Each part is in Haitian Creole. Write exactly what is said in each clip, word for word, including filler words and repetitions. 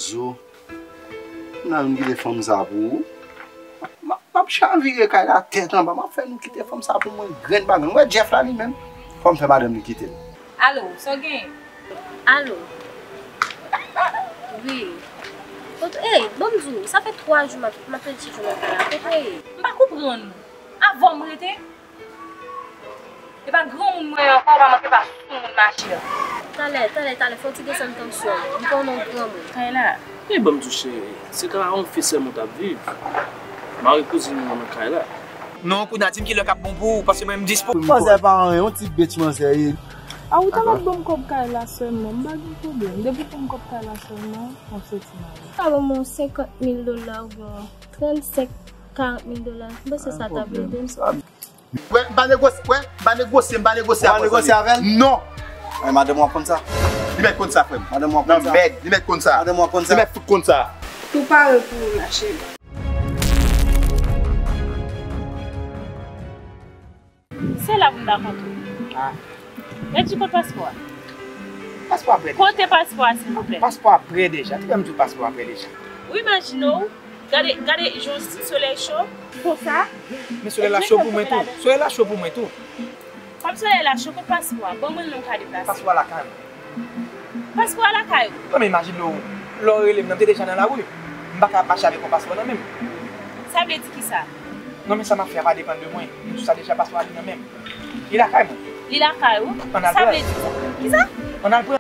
Zo, m nan vin kite fanm sa pou ou. M ap, m ap chavire kay la tèt anba. M ap fè nou kite fanm sa pou mwen grenn bagay. Ou wè Jeff la li menm? Fò m fè madanm li kite l. Alo, sa w genyen? Alo. Wi. Kot, ey, ban m di w, sa fè twa jou m ap, m ap pedi w nan kay la. Kote w ye? M pa konprann ou. Avè w m rete? E pa granmoun mwen ye ankò, ou pa manke pa soumoun mache. Talè, talè, talè, fò w ti desann tansyon w. M konnen w granmoun. Kay la. E ban m di w cheri, se ka yon fi sèlman w t ap viv. Mari kouzin mwen nan kay la. Non, kounye a di m kilè k ap bon pou ou, paske mwen m dispo. Manzè pa anyen, yon ti bitch manzè ye. A ou ta mèt ban m kòb kay la sèlman, m pa gen pwoblèm. Depi w ban m kòb kay la sèlman, m ap soti mari. Ou ka ban m yon senkant mil dola oubyen yon trannsenk, karant mil dola. M panse sa t ap ede m. Wè, m pa negosye, wè, m pa negosye, m pa negosye avè w. Ou pa negosye avè l? Non. Wè, madanm w ap konn sa. Li mèt konn sa, frè m. Madanm w ap konn sa. Non, mèd, li mèt konn sa. Madanm w ap konn sa. Li mèt fout konn sa. Tou pare pou ou, ma chérie. Se la pou m ta kontre w. Ah. Redi, kote paspò a? Paspò a prè deja. Kote paspò a, silvouplè? Paspò a prè deja. Te fè m di w paspò a prè deja. Ou imajine w, gade, gade jan solèy cho. Konsa. Men solèy la cho pou mwen tou. Solèy la cho pou mwen tou. Kòm solèy la cho, kote paspò a? Ban mwen l non, m ka deplase. Paspò a lakay mwen. Paspò a lakay ou? Non, men imajine w, lè w rele m nan, m te deja nan lari. M pa ka ap mache avèk yon paspò nan men m. Sa vle di kisa? Non, men sa m ap fè a pa depann de mwen. M di w sa deja, paspò a li nan men m. Li lakay mwen. Li lakay ou? Ann al pran. Sa vle di kisa? Kisa? Ann al pran.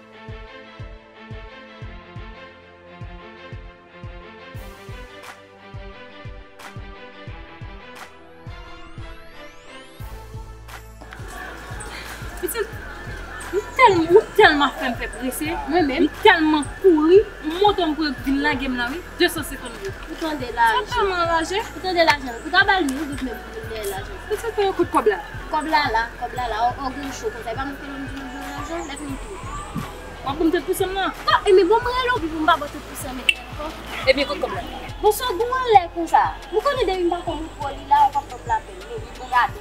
Pitit, ou tèl-, ou tèlman fè m fè prese. Mwen menm. M tèlman kouri, m monte yon kouri vin lage m la, wi. De san senkant goud. Ou tande lajan. Sa tèlman anraje. Ou tande lajan. Ou ta ba l mil goud menm pou vin dèyè lajan. Pitit, kote kòb la? Kòb la la, kòb la la. Ò, ò, gwo cho konsa. E pa mwen ki te di nou lajan, lè fini tou. W ap ban m tèt pou sa m nan? Non, e men bon, mwen rele w, pi pou m pa ba w tèt pou sa m nan ankò. Ebyen, kote kòb la? Bon, sa w gen anlè konsa? Ou konnen depi m pa konn ou pran li la, ou p ap fè m lapèn. Men, men gade.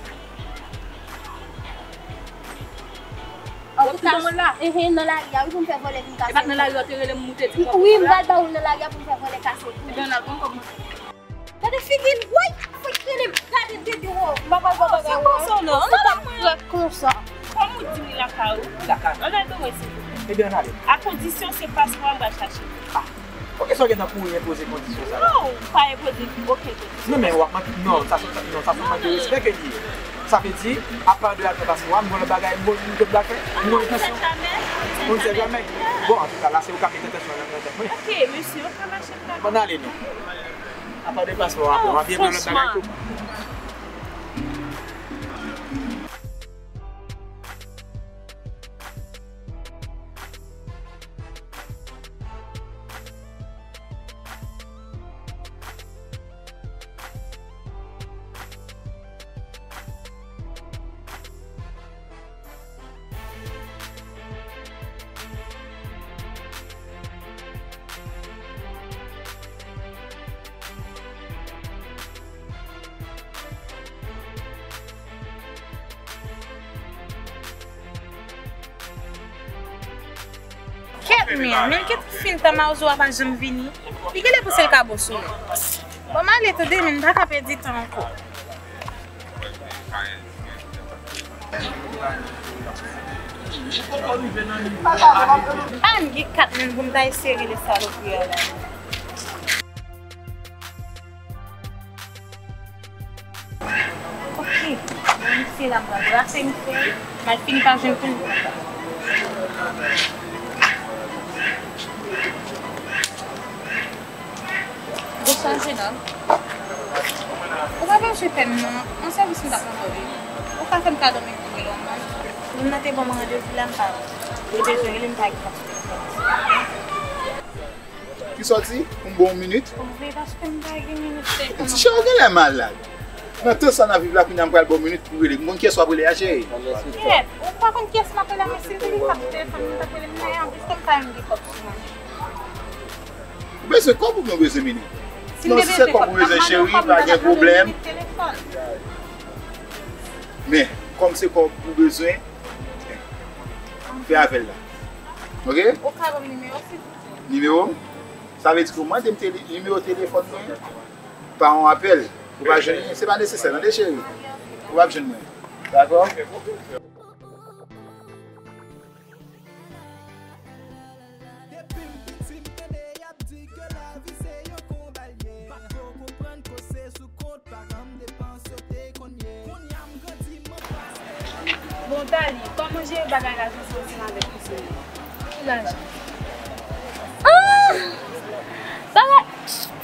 Antouka, enhen, nan lari a, wi, pou m fè vòlè vin kase. E pa t nan lari a, w te rele m, ou te di m. Wi, m pral ba ou l nan lari a pou m fè vòlè kase kou. Ebyen, ann al pran kòb mwen. Gade figi l, woy! Fòk rele m, gade dede w. M pa pral fè bagay, non. Sa konsa w nan, an pa frèt konsa. Kòm ou di m li lakay ou, ann al ban mwen, silvouplè. Ebyen, ann ale. A kondisyon se paspò a m pral chache. Ah. Poukisa w gentan kouri enpoze kondisyon sa la? Non, ou pa enpoze okenn kondisyon. Non, men w ap manke, non, sa se, non, sa se manke respè ke li ye. Sa vle di, apa de al fè paspò a, m gon lòt bagay, m gon lòt bagay, m gon entansyon. On ne sait jamais. Bon, antouka, la, se ou k ap met entansyon nan tèt mwen. Ok, mesye, ou ka mache, m ka. Bon, ale non. Apa de paspò a, bon, m ap vin pran lòt bagay tou. Kèt, men, men kèt fin tan mawozo a pa janm vini. Li genlè panse l ka bon sou mwen. Bon, m ale tande, men m pa ka pèdi tan ankò. A, m gen kat menm pou m ta eseye rele salopri a la. Ok, bon, misye la, m pral brase misye, m al fini pa jwenn tou. Dechaje non. Ou pa bezwen fè m non, yon sèvis m t ap mande w wi. Ou ka fè m kado men pou rele w non. Moun nan te ban m randevou la, m pa, li bezwen rele m pa gen kantite. Kisa w di? Pou m ba w yon minit? Wi, paske m pa gen minit. Ti chè, ou genlè malad. Nan tan sa n ap viv la, kounye a m pral ba w minit pou w rele. M konn kiyès w ap rele a, cheri. Kèt, ou pa konn kiyès m ap rele a, men si m te gen kòb sou telefòn mwen, m t ap rele m nan, anplis kòm sa, m gen kòb sou mwen. Ou bezwen kòb oubyen w bezwen minit? Non, si se kòb ou bezwen, cheri, pa gen pwoblèm. Men, kòm se kòb ou bezwen, fè avè l la. Ok? Ou ka ban m nimewo, silvouplè? Nimewo? Sa vle di ke w mande m tele-, nimewo telefòn mwen pa yon apèl. Ou pa jwenn mwen. Se pa nesesè, tande cheri. Ou p ap jwenn mwen. Dakò? Depi m piti, m tande y ap di ke lavi se yon konba l ye. Pa t ko konprann ke se sou kont paran m depans yo te konn ye. Kounye a m grandi, m anbrase. Bon, Dali, kòman w jere bagay lajan sa ansanm avèk mesye yo? Ki lajan? Ah! Bagay,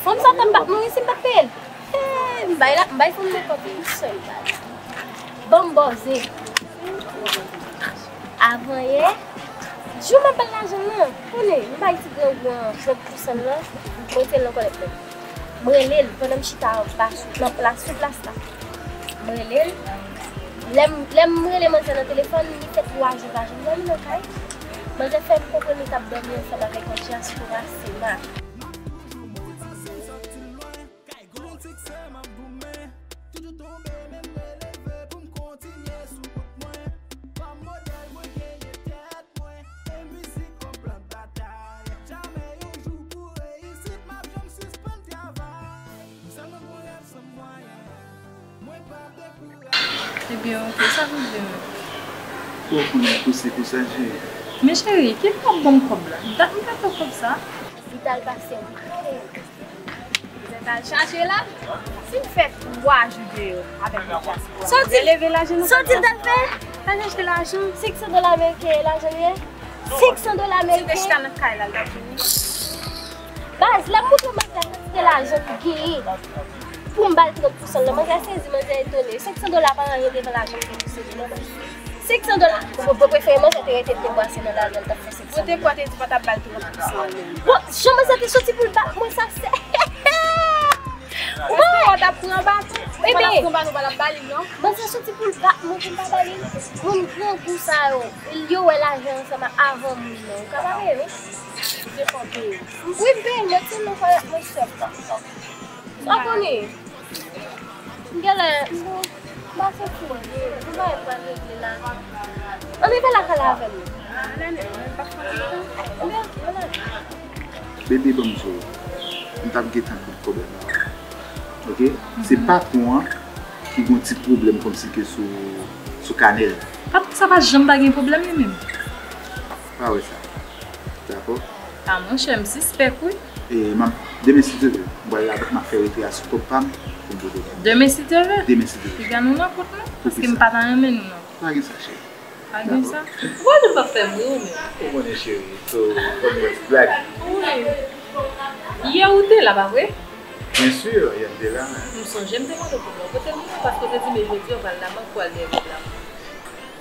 fanm sa t ap bat mwen wi si m pa t peye l. Eh, m bay la, m bay fanm nan kòb li sèl baz. Ban m bòze. Avan yè, jou m ap ba l lajan l lan, konnen, m bay ti grangou an trant pousan l lan, m rete l nan kòlèt mwen. M rele l pandan m chita anba sou, nan plas, sou plas la. M rele l. Lè m, lè m rele manzè nan telefòn, li fè twa jou pa jwenn m, li nan kay. Manzè fè m konprann li t ap dòmi ansanm avèk yon dyaspora Sena. Kay gwo. Tout siksè m ap goumen, toujou tonbe, men m releve pou m kontinye sou wout mwen. Pa modèl mwen genyen tèt mwen, e mizik yon plan batay. Jamè yon jou pou reyisit, m ap janm sispann travay. M sèlman gon rèv san mwayen, mwen p ap dekouraje. Ebyen, oke, sa vle di menm? Ou konnen pou se pou sa, cheri. Men cheri, kilè w ap ban m kòb la? Dat m pa t wè kòb sa. Li t al pase yon kote. Ou t al chache la? Si m fè twa jou deyò avèk yon dyaspora, sa w di? Releve lajan nou. Sa w di l t al fè? T al chache lajan. Senk san dola ameriken e lajan li ye? Senk san dola ameriken. Si te chita nan kay la, l t ap vini. Baz, lè m montre manzè kantite lajan m genyen pou m ba l trant pousan lan, manzè sezi, manzè etone. Senk san dola pa anyen devan lajan m te posede non, baz. Senk san dola. Mwen prefere manzè te rete l te bwase nan lajan l t ap fè senk san dola. Mwen te kwè w te di pa t ap ba l trant pousan an menm. Bon, jan manzè te soti pou l bat mwen sa se. Èske w t ap pran baton? Ou pa t ap pran baton, ou pa t ap ba li l non. Manzè soti pou l bat mwen pou m pa ba li l. Moun grangou sa yo, yo wè lajan ansanm avan moun nan. Ou ka ba yo wi. Ou te fè w peye. Wi, m peye l, mwen ti non fè mwen sèf. Sa w konnen? M genlè, bon, m pa santi m byen. Gon bagay m pral regle la. Ann rive lakay la avè m. Ebyen, ann ale. Bebe, ban m di w, m t ap gentan bout pwoblèm la. Oke? Se patwon an ki gon ti pwoblèm kòmsi ke sou, sou kanè l. Patwon sa pa janm pa gen pwoblèm li menm. Pa wè sa. Dakò? A, monchè, m sispèk, wi. E, m ap, demen, si Dye vle, m pral labòk, m ap fè retirasyon kòb pa m pou m pote ba w. Demen, si Dye vle? Demen, si Dye vle. Piga nou nan kont nou, paske m pa ta renmen nou nan kont. Pa gen sa, cheri. Pa gen sa. Ou pa di m p ap fè m ri, ou menm. Ou konnen, cheri, so, fò m fè ti blag. Wi. Yè ou te la, pa vre? Byen si, yè m te la. M sonje m te mande w pou mwen. Kote l ye? Paske w te di m jodi a w pral nan bank pou al dèyè kòb la.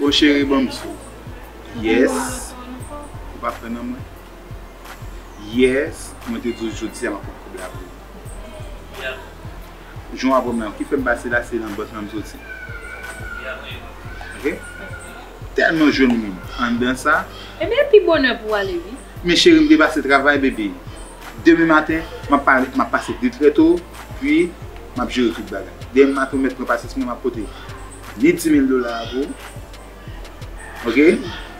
Bon, cheri, ban m di w. Yes. Ou pa kwè nan mwen? Yes, mwen te di w jodi a m ap pran kòb la pou ou. Jan w ap wè m nan, ki fè m pase la, se nan bòs la m soti. Oke? Tèlman jwenn moun anndan sa. Ebyen, pi bonè pou w ale, wi. Men cheri, m te pase travay, bebe. Demen maten, m ap pale, m ap pase de trè to, pi m ap jere tout bagay. Demen maten, ou mèt pran pasyans mwen, m ap pote ni dis mil dola a pou ou. Oke?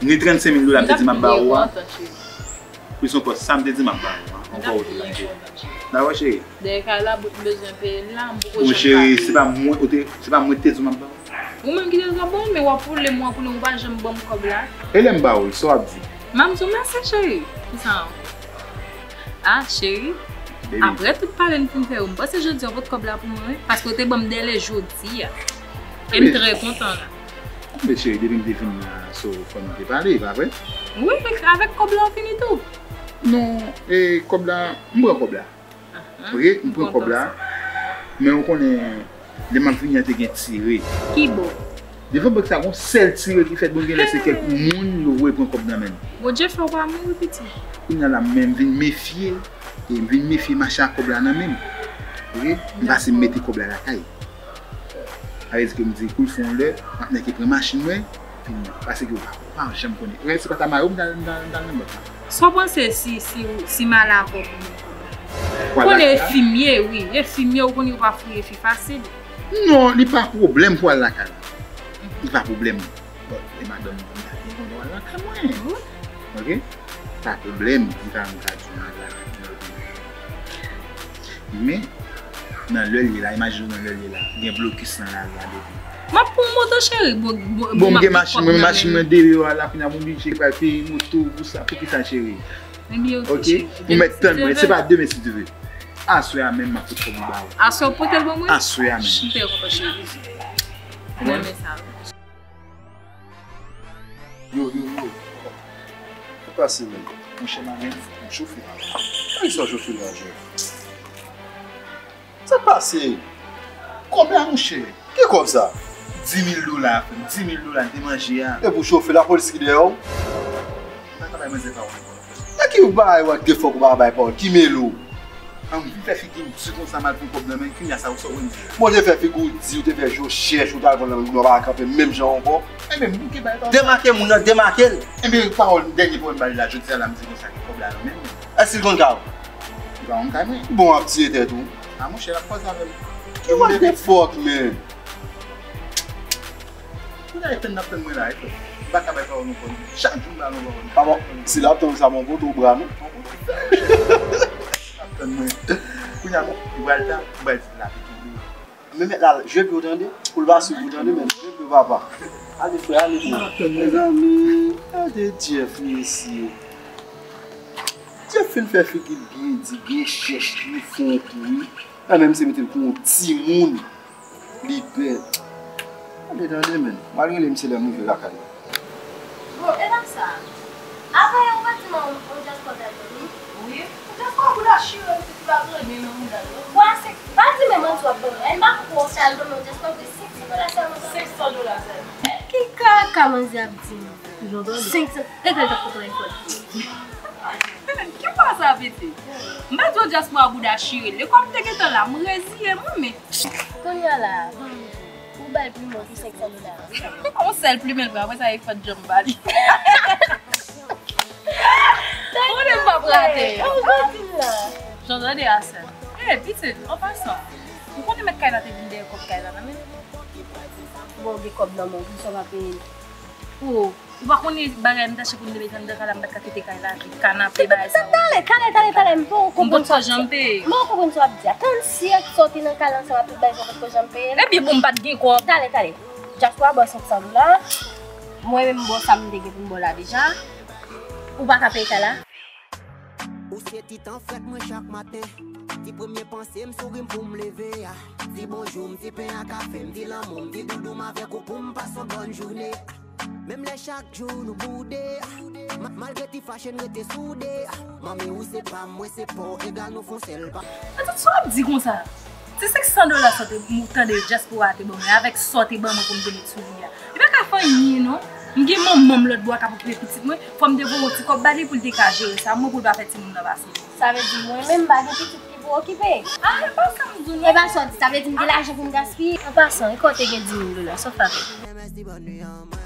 Ni trannsenk mil dola m te di m ap ba ou a. Plis ankò, sa m te di m ap ba ou a. Ankò ou te pa di. Dakò, cheri? Dèyè kay la, bout m bezwen peye l la, m poko janm ka peye. Bon, cheri, se pa mwen, ou te, se pa mwen ki te di w m ap ba ou. Ou menm ki te dwe ba m, men w ap woule m, w ap woule m, ou pa janm ban m kòb la. E lè m ba ou l, sa w ap di? M ap di w mèsi, cheri. Kisa? A, cheri, apre tout pale n fin fè yo, m panse jodi a w pot kòb la pou mwen, wi, paske w te ban m dèlè jodi a. E m trè kontan la. Men cheri, depi m te vin la, so, fò nou te pale, pa vre? Wi, avèk kòb la w fini tou. Non, e kòb la, m pran kòb la. Oke, m pran kòb la. Men ou konnen, lè m ap vini an te gen tire. Ki bò? Devan bank sa, gon sèl tire ki fèt, bon, genlè se kèk moun yo voye pran kòb nan men m. Bondye fè w pa mouri, pitit. Kounye a la, men m vin mefye, e m vin mefye mache ak kòb la nan men m. Oke? M pase m mete kòb la lakay. Sa vle di ke m di, kou l fè yon lè, m ap nèke pran machin mwen, vin nan. Paske ou pa, ou pa janm konnen. Rèl se pa ta mayo m t al, m t al, m t al nan bank la. Sa w panse si, si, si m ale avè w pou mwen? Ou konnen e fi m ye, wi. E fi m ye, ou konnen yo pa fouye fi fasil. Non, li pa pwoblèm pou al lakay la. Li pa pwoblèm. Bon, e madanm mwen, mwen al lakay mwen. Oke? Pa pwoblèm, li pa, m ka di w m al lakay mwen. Men, nan lè l ye la, imajine w nan lè l ye la, gen blokis nan lari a depi. M ap pran yon moto, cheri. Bon, bon, Bon, m m ap gen gen machin kòb mwen, men nan machin men mwen deyò a la, kounye a m oblije pral peye moto pou sa, pou ki sa, cheri? Ebyen, ok, Ok? cheri. Ou mèt tann mwen, se pa demen si Dye vle. Aswè a menm, m ap fout kòb ou ba ou. Aswè w pote l ban mwen? Aswè a menm. M trè kontan, cheri. Mwen renmen sa. Yo, yo, yo. Sa pase, men? Monchè, m a menm. M chofe la. Kisa w chofe la, Jeff? Sa pase? Kòb la, monchè. Ki kòb sa? Dis mil dola, frè m. Dis mil dola, te manje a. E pou chofe, lapolis ki dèyè w? M pa ka bay manzè pawòl ankò. Nan ki bagay w ap defòk ou pa bay pawòl? Ki mele w? An, m vin fè figi m di konsa m al pran kòb nan men, kounye a sa ou sòt wè m di. Bon, ou te fè figi w di, ou te fè je w chèch, ou t al pran nan men, ou pa kanpe menm jan ankò. Enben, m bouke bay pawòl. Demake moun nan, demake l. Enben, pawòl, dènye pawòl m ba li la, jodi a la, m di konsa ke kòb la nan men m. Èske l konn kay ou? Li pa konn kay mwen. Bon, w ap tiye tèt ou. A, monchè, l ap koze avè m. Ki what the fuck, man? Ou ta tann n ap tann mwen la, e frè. M pa ka bay pawòl nou konn. Chak jou m ba nou pawòl. Pa bon, si l ap tann sa, bon, pote w bra nou. Ap tann mwen. Kounye a, bon, li pral ta, li pral di l ap tonbe. Men mèt la, jwe pou w tande, pou l pa swiv ou tande, men jwe pou papa. Ale, frè, ale, frè. Mezanmi, gade Jeff, mesye. Jeff fin fè figi l byen di, byen chèch, li fè yon kouri. Nan menm se mete l pou yon timoun. Li bèl. Tande, tande, men. M al rele misye lè m rive lakay la. Bon, e pa sa. Apa ou pa di m yon djaspò t al dòmi? Wi. Yon djaspò pou la chire, misye ki pa gen anyen nan mouda l, non. Bwa se, pa di men manti w ap ban mwen. M pa konprann sa al dòmi yon djaspò de senk san dola sèlman. Senk san dola sèlman. Ki kaka manzè ap di m? Senk san, lè gèl t ap kontan efò. Ki pa sa, pitit? M pa di w djaspora bouda chire l. Lekòl m te gentan la, m reziye m, wi, men. Kounye a la, ou ba l plimen pou senk san dola. Yon sèl plimen l pran, apre sa, e fòt jan m ba li. Ou konnen m p ap rate. Jan tande a sèl. E, pitit, an pasan, ou konnen mèt kay la te vin dèyè kòb kay la nan men l? Bon, gen kòb nan men w, poukisa w pa peye l? O, ou pa konnen bagay m t achte pou n te mete anndan kay la, m pa t ka kite kay la vide, kanape, bagay sa yo. Talè, talè, talè, talè, m poko konprann sa w ap di. M poko konprann sa w ap di a. Tann si ak sa w te nan kay la ansanm ak tout bagay sa w potko janm peye l. Ebyen bon, m pa t gen kòb. Talè, talè. Djaspora ba w senk san dola. Mwen menm m ba w sa m te gen pou m ba w la deja. Ou pa ka peye kay la. Ou se ti tan frèt mwen chak maten. Ti premye panse m souri m pou m leve a. Di bonjou m, di pen a kafe m, di lanmou m, di doudou m avèk ou pou m pase yon bòn jounen. Menm lè chak jou nou boude, ma- malgre ti fache n rete soude. Manmi ou se pa m, mwen se pa w, egal nou fon sèl pa. Nan tout sa w ap di konsa, ti senk san dola sa w te, ou tande dyaspora te ban mwen, avèk sa w te ban mwen pou m te met sou li a. Li pa ka fè anyen non. M gen manman m lòt bò a k ap okipe pitit mwen. Fò m te voye yon ti kòb ba li pou l te ka jere sa, mwen pou l pa fè timoun nan pase. Sa vle di mwen menm m pa gen pitit ki pou okipe. A, e pa sa m di w non. E pa sa w di, sa vle di m gen lajan pou m gaspiye. An pasan, e kò w te gen dis mil dola, sa w fè avè l?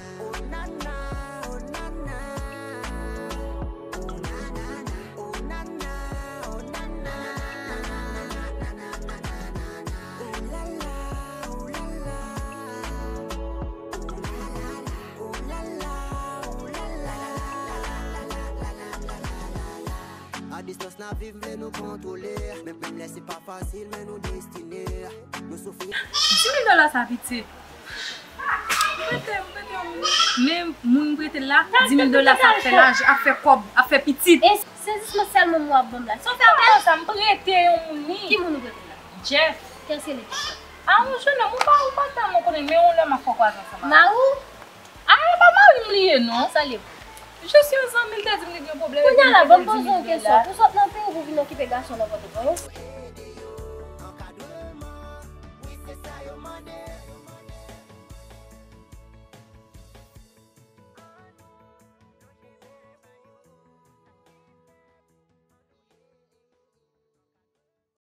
A distans n ap viv, m vle nou kontwole. Menm, menm lè se pa fasil, men nou destine. Nou soufri. Dis mil dola sa piti. M prete, m prete yon moun. Men moun m prete l la, dis mil dola sa ap fè laj, ap fè kòb, ap fè pitit. E sezisman sèlman m wè w ap ban m la. Sa w fè avè l? Sa m prete yon moun li. Ki moun ou prete l la? Jeff. Kiyès rele Jeff? A, yon jennonm, ou pa, ou pa tèlman konnen, men yon lè m ap fè w kwaze ansanm avè l. Mari w? A, e pa mari m li ye non. Sa l ye pou? Jis yon zanmi l te di m li gen pwoblèm epi m te voye dis mil dola. Kounye a la, ban m poze w yon kesyon. Pou sot nan peyi w pou vin okipe gason nan Pòtoprens?